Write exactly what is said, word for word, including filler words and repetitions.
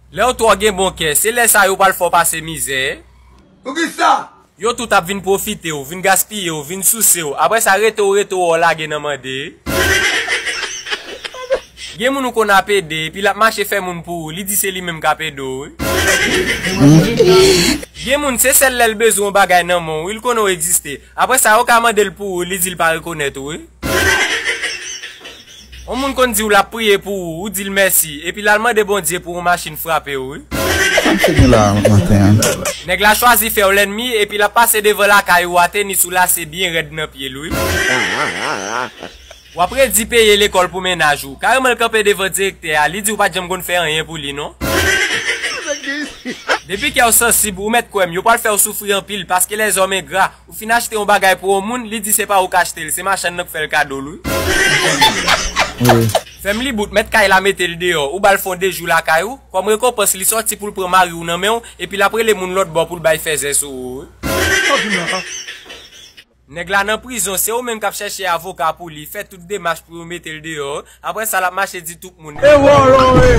Lè w twò gen bon kè, se lè sa yo pral fè w pase mizè. Poukisa? Yo tout ap vin pwofite w, vin gaspiye w, vin souse w. Apre sa, rete w, rete w, w lage nan mande. Gen moun ou konn ap ede, epi l ap mache fè moun pou ou, li di se li menm k ap ede w, wi. Gen moun, se sèl lè l bezwen yon bagay nan men w, wi, l konnen w egziste. Apre sa, ou ka mande l pou ou, li di l pa rekonèt ou, wi. Yon moun konn di w l ap priye pou ou, ou di l mèsi, epi l al mande Bondye pou yon machin frape w, wi. Sa m te gen la maten an? Nèg la chwazi fè w lènmi, epi l ap pase devan lakay ou a, tenis ou lase byen rèd nan pye l, wi. W ap redi peye lekòl pou mennaj ou. Kareman l kanpe devan direktè a, li di w pa t janm konn fè anyen pou li, non. Depi kè w sansib, ou mèt kwè m, yo pral fè w soufri anpil, paske lèzòm engra. Ou fin achte yon bagay pou yon moun, li di se pa ou k achte l, se machann nan k fè l kado l, wi. Wi. Fè m li bout, mèt kay la mete l deyò, ou ba l fè yon de jou lakay ou, kòm rekonpans li sòti pou l pran mari w nan men w, epi l ap rele moun lòt bò pou l bay fèzè sou ou, wi. Nèg la nan prizon, se ou menm k ap chèche avoka pou li, fè tout demach pou yo mete l deyò, apre sa l ap mache di tout moun. E vòlò w ye!